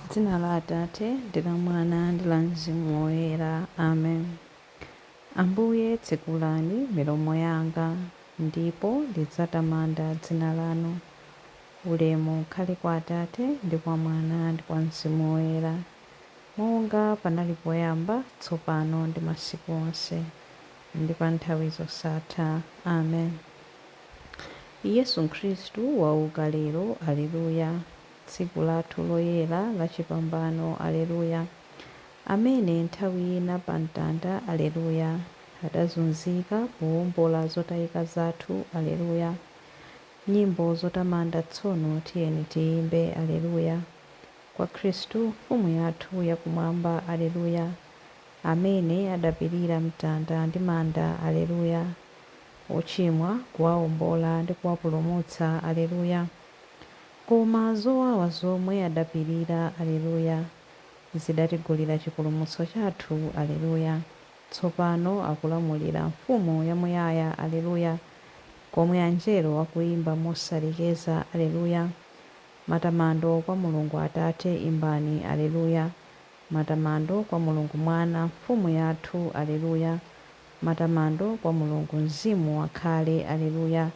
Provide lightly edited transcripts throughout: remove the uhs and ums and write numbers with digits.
Dzina la Atate, ndi la Mwana, ndi la Mzimu Woyera. Amen. Ambuye, tsekulani milomo yanga, ndipo ndidzatamanda dzina lanu. Ulemu ukhale kwa Atate, ndi kwa Mwana, ndi kwa Mzimu Woyera, monga panali poyamba, tsopano ndi masiku onse, ndi pa nthawi zosatha. Amen. Yesu Khristu wauka lero, Alleluya. Tsiku lathu loyera la chipambano, Alleluya. Amene nthawi ina pa mtanda, Alleluya, adazunzika powombola zotayika zathu, Alleluya. Nyimbo zotamanda tsono tiyeni tiyimbe, Alleluya. Kwa Khristu Mfumu yathu yakumwamba, Alleluya. Amene adapirira mtanda ndi manda, Alleluya. Ochimwa kuwawombola ndi kuwapulumutsa, Alleluya. Koma zowawa zomwe adapirira, Alleluya, zidatigulira chipulumutso chathu, Alleluya. Tsopano akulamulira Mfumu yamuyaya, Alleluya, komwe anjelo akuyimba mosalekeza, Alleluya. Matamando kwa Mulungu Atate, imbani, Alleluya. Matamando kwa Mulungu Mwana, Mfumu yathu, Alleluya. Matamando kwa Mulungu Mzimu wakhale, Alleluya,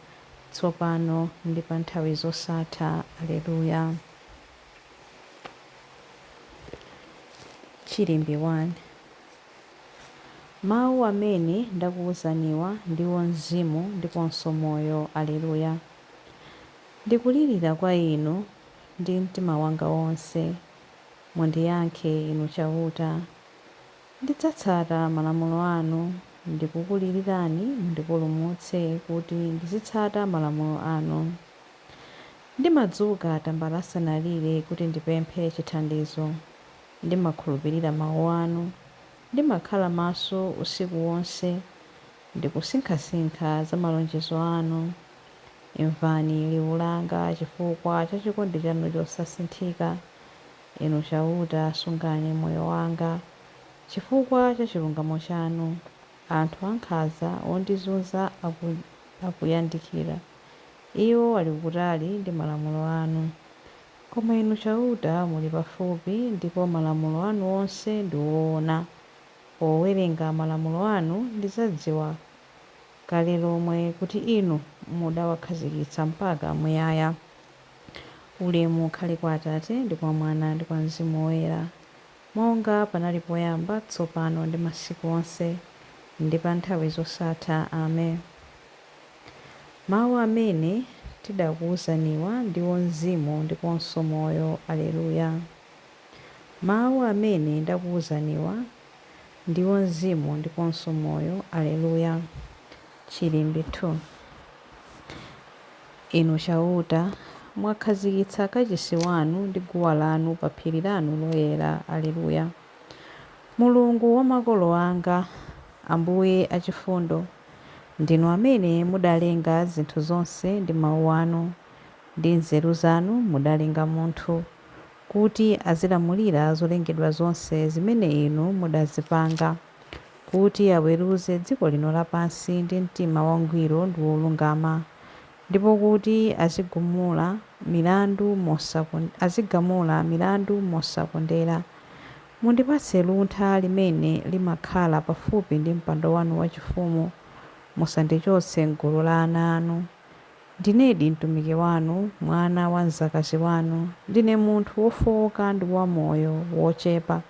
tsopano ndi pa nthawi zosatha, Alleluya. Chilimbi 1. Mawu amene ndakuwuzaniwa ndiwo mzimu ndiponso moyo, Alleluya. Ndikulirira kwa Inu ndi mtima wanga wonse, mundiyankhe Inu Chauta. Ndidzatsata malamulo anu, ndikukulilirani mundipulumutse kuti ndizitsata malamulo anu. Ndimadzuka tambala asanalire kuti ndipemphe chithandizo. Ndimakhulupirira mawu anu. Ndimakhala maso usiku wonse, ndikusinkhasinkha za malonjezo anu. Imvani liwu langa chifukwa cha chikondi chanu chosasinthika. Inu Chauta, sungani moyo wanga chifukwa cha chilungamo chanu. Anthu ankhanza ondizunza akuyandikira. Iwo ali kutali ndi malamulo anu. Koma Inu Chauta muli pafupi, ndipo malamulo anu onse ndi woona. Powerenga malamulo anu ndidzadziwa kale lomwe kuti Inu mudawakhazikitsa mpaka muyaya. Ulemu ukhale kwa Atate, ndi kwa Mwana, ndi kwa Mzimu Woyera, monga panali poyamba, tsopano ndi masiku onse, ndi pa nthawi zosatha. Amen. Mawu amene tidakuwuzaniwa ndiwo mzimu ndiponso moyo, Alleluya. Mawu amene ndakuwuzaniwa ndiwo mzimu ndiponso moyo, Alleluya. Chilimbi 2. Inu Chauta, mwakhazikitsa kachisi wanu ndi guwa lanu pa phiri lanu loyera, Alleluya. Mulungu wa makolo anga, Ambuye achifundo, ndinu amene mudalenga zinthu zonse ndi mawu anu, ndi nzeru zanu mudalenga munthu, kuti azilamulira zolengedwa zonse zimene Inu mudazipanga, kuti aweruze dziko lino lapansi ndi mtima wangwiro ndi wolungama, ndipo kuti azigamula milandu mosakondera. Mundipatse luntha limene limakhala pafupi ndi mpando wanu wachifumu, musandichotse m'gulu la ana anu. Ndinedi mtumiki wanu, mwana wa mzakazi wanu. Ndine munthu wofowoka ndi wamoyo wochepa.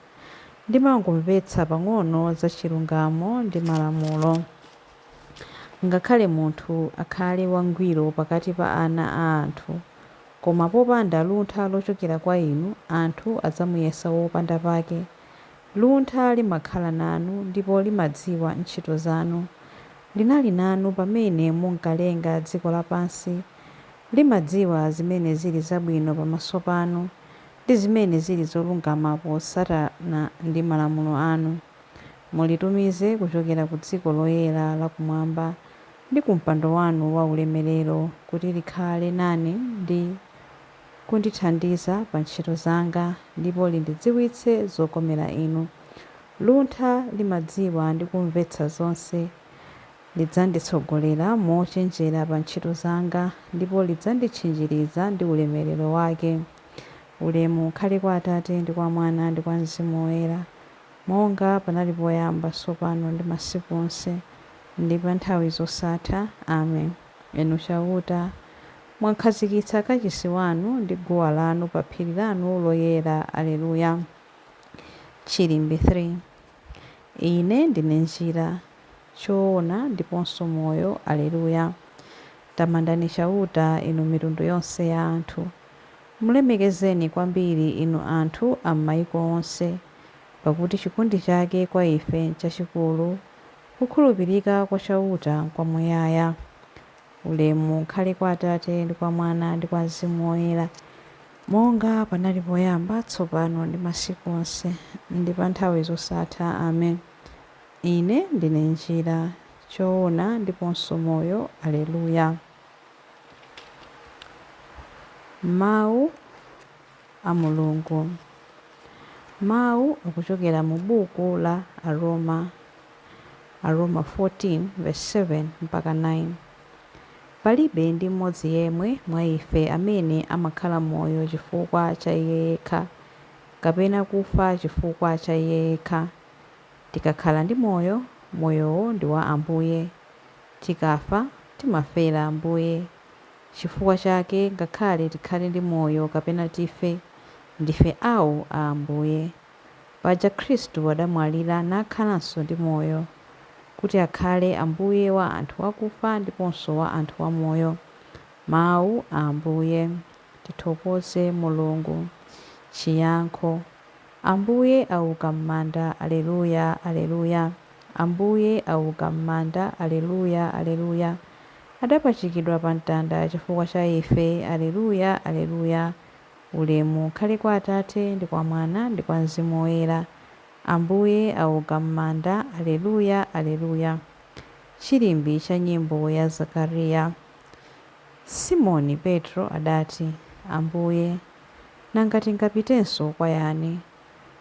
Ndimangomvetsa pang'ono za chilungamo ndi malamulo. Ngakhale munthu akhale wangwiro pakati pa ana a anthu, koma popanda luntha lochokera kwa Inu, anthu adzamuyesa wopanda pake. Luntha limakhala nanu, ndipo limadziwa ntchito zanu. Linali nanu pamene munkalenga dziko lapansi. Limadziwa zimene zili zabwino pamaso panu, ndi zimene zili zolungama potsatana ndi malamulo anu. Mulitumize kuchokera ku dziko loyera lakumwamba ndi ku mpando wanu waulemerero, kuti likhale nane ndi kundithandiza pa ntchito zanga, ndipo lindidziwitse zokomera Inu. Luntha limadziwa ndi kumvetsa zonse. Lidzanditsogolera mochenjera pa ntchito zanga, ndipo lidzanditchinjiriza ndi ulemerero wake. Ulemu ukhale kwa Atate ndi kwa Mwana ndi kwa Mzimu Woyera, monga panali poyamba, tsopano ndi masiku onse, ndi pa nthawi zosatha. Amen. Inu Chauta, mwakhazikitsa kachisi wanu ndi guwa lanu pa phiri lanu loyera. Aleluya. Chilimbi 3. Ine ndine njira, choona ndiponso moyo. Aleluya. Tamandani Chauta, inu mitundu yonse ya anthu. Mulemekezeni kwambiri inu anthu a m'mayiko onse, pakuti chikondi chake kwa ife n'chachikulu, kukhulupirika kwa Chauta n'kwamuyaya. Ulemu ukhale kwa Atate ndi kwa Mwana ndi kwa Mzimu Woyera, monga panali poyamba, tsopano ndi masiku onse, ndi pa nthawi zosatha. Amen. Ine ndine njira, choona ndiponso moyo. Aleluya. Mawu a Mulungu. Mawu akuchokera mu buku la Aroma, Aroma 14 verse 7 mpaka 9. Palibe ndi mmodzi yemwe mwa ife amene amakhala moyo chifukwa cha iye yekha, kapena kufa chifukwa cha iye yekha. Tikakhala ndi moyo, moyowo ndi wa Ambuye. Tikafa, timafera Ambuye. Chifukwa chake ngakhale tikhale ndi moyo kapena tife, ndife awo a Ambuye. Paja Khristu adamwalira nakhalanso ndi moyo, kuti akhale Ambuye wa anthu akufa ndiponso wa anthu amoyo. Mawu a Ambuye. Tithokoze Mulungu. Chiyankho. Ambuye auka m'manda. Aleluya, Aleluya. Ambuye auka m'manda. Aleluya, Aleluya. Adapachikidwa pa mtanda chifukwa cha ife. Aleluya, Aleluya. Ulemu ukhale kwa Atate ndi kwa Mwana ndi kwa Mzimu Woyera. Ambuye auka m'manda. Aleluya, Aleluya. Chilimbi cha nyimbo ya Zakariya. Simoni Petro adati, Ambuye, nanga tingapitenso kwa yani?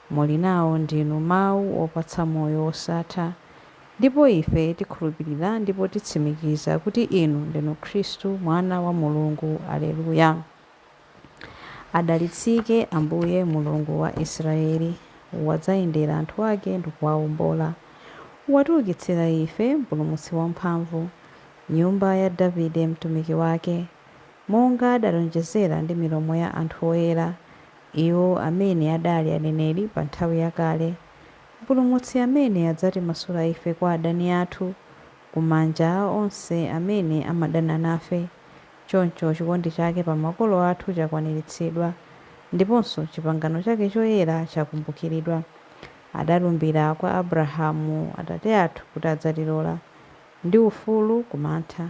Muli nawo ndinu mawu opatsa moyo wosatha. Ndipo ife tikhulupirira ndipo titsimikiza kuti inu ndinu Khristu Mwana wa Mulungu. Aleluya. Adalitsike Ambuye Mulungu wa Israeli, wadzayendera anthu ake ndi kuwawombola. Watiukitsira ife Mpulumutsi wamphamvu, nyumba ya Davide mtumiki wake, monga adalonjezera ndi milomo ya anthu oyera, iwo amene adali aneneri pa nthawi yakale. Mpulumutsi amene adzatimasula ife kwa adani athu, kumanja a onse amene amadana nafe. Choncho chikondi chake pa makolo athu chakwaniritsidwa, ndiponso chipangano chake choyera chakumbukiridwa. Adalumbira kwa Abrahamu atate athu kuti adzatilola, ndi ufulu kumantha,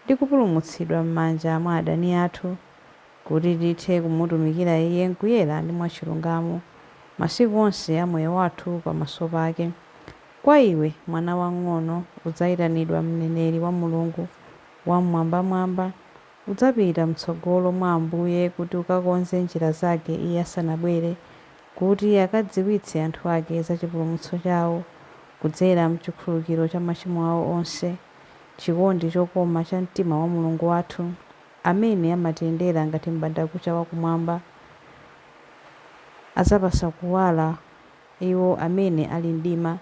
ndi kupulumutsidwa m'manja mwa adani athu, kuti tithe kumutumikira Iye m'kuyera ndi mwachilungamo masiku onse a moyo wathu pamaso pake. Kwa iwe, mwana wamng'ono, udzayitanidwa mneneri wa Mulungu Wam'mwambamwamba. Udzapita m'tsogolo mwa Ambuye kuti ukakonze njira zake Iye asanabwere, kuti akadziwitse anthu ake za chipulumutso chawo kudzera m'chikhululukiro cha machimo awo onse, chikondi chokoma cha mtima wa Mulungu wathu, amene amatiyendera ngati m'bandakucha wakumwamba. Adzapatsa kuwala iwo amene ali mdima,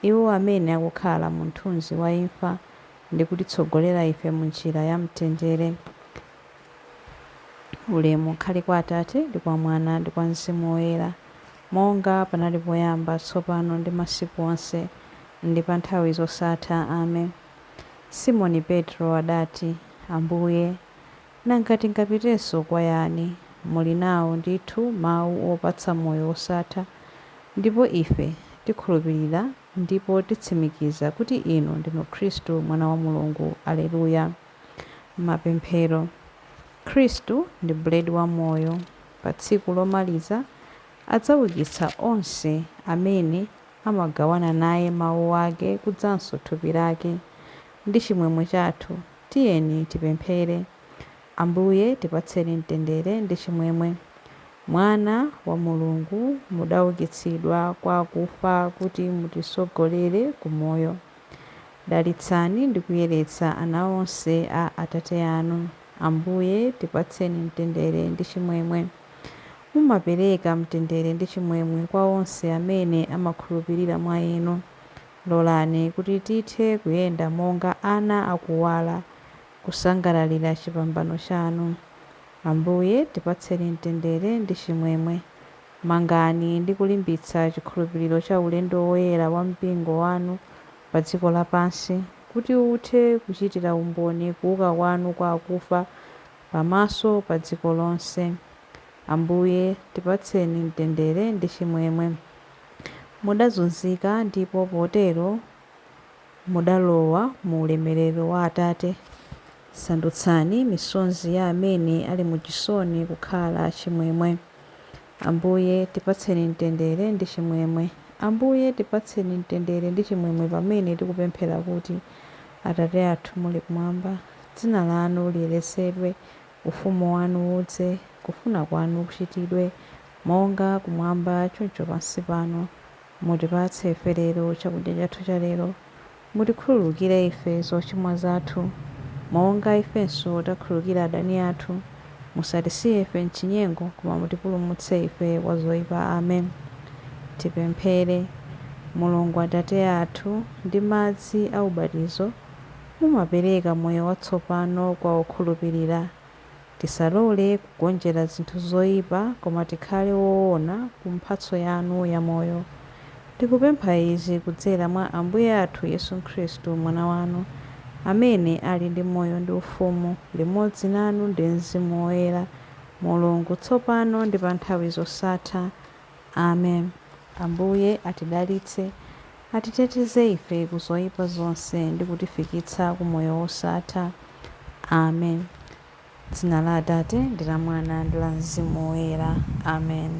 iwo amene akukhala mu mthunzi wa imfa, ndi kutitsogolera ife mu njira ya mtendere. Ulemu ukhale kwa Atate ndi kwa Mwana ndi kwa Mzimu Woyera, monga panali poyamba, tsopano ndi masiku onse, ndi pa nthawi zosatha. Amen. Simoni Petro adati, Ambuye, nanga tingapitenso kwa yani? Muli nawo ndithu mawu opatsa moyo wosatha. Ndipo ife tikhulupirira ndipo titsimikiza kuti inu ndinu Khristu Mwana wa Mulungu. Aleluya. Mapemphero. Khristu ndi buledi wa moyo. Pa tsiku lomaliza adzaukitsa onse amene amagawana naye mawu ake kudzanso thupi lake. Ndi chimwemwe chathu, tiyeni tipemphere. Ambuye tipatseni mtendere ndi chimwemwe. Mwana wa Mulungu, mudaukitsidwa kwa akufa kuti mutitsogolere ku moyo. Dalitsani ndi kuyeretsa ana onse a Atate anu. Ambuye tipatseni mtendere ndi chimwemwe. Mumapereka mtendere ndi chimwemwe kwa onse amene amakhulupirira mwa Inu. Lolani kuti tithe kuyenda monga ana akuwala, kusangalalira chipambano chanu. Ambuye tipatseni mtendere ndi chimwemwe. Mangani ndi kulimbitsa chikhulupiriro cha ulendo woyera wa mpingo wanu pa dziko lapansi, kuti uthe kuchitira umboni kuuka kwanu kwa akufa pamaso pa dziko lonse. Ambuye tipatseni mtendere ndi chimwemwe. Mudazunzika ndipo potero mudalowa mu ulemerero wa Atate. Sandutsani misozi ya amene ali mu chisoni kukhala chimwemwe. Ambuye tipatseni mtendere ndi chimwemwe. Ambuye tipatseni mtendere ndi chimwemwe pamene tikupemphera kuti, Atate athu muli kumwamba, dzina lanu liyeretsedwe, ufumu wanu udze, kufuna kwanu kuchitidwe, monga kumwamba choncho pansi pano. Mutipatse ife lero chakudya chathu cha lero. Mutikhululukire ife zochimwa zathu, monga ifenso takhululukira adani athu. Musatisiye ife m'chinyengo, koma mutipulumutse ife kwa zoyipa. Amen. Tipemphere. Mulungu Atate athu, ndi madzi a ubatizo mumapereka moyo watsopano kwa okhulupirira. Tisalole kugonjera zinthu zoyipa, koma tikhale woona ku mphatso yanu yamoyo. Tikupempha izi kudzera mwa Ambuye athu Yesu Khristu Mwana wanu, amene ali ndi moyo ndi ufumu limodzi nanu ndi Mzimu Woyera, Mulungu tsopano ndi pa nthawi zosatha. Amen. Ambuye atidalitse, atiteteze ife ku zoyipa zonse ndi kutifikitsa ku moyo wosatha. Amen. Dzina la Atate ndi la Mwana ndi la Mzimu Woyera. Amen.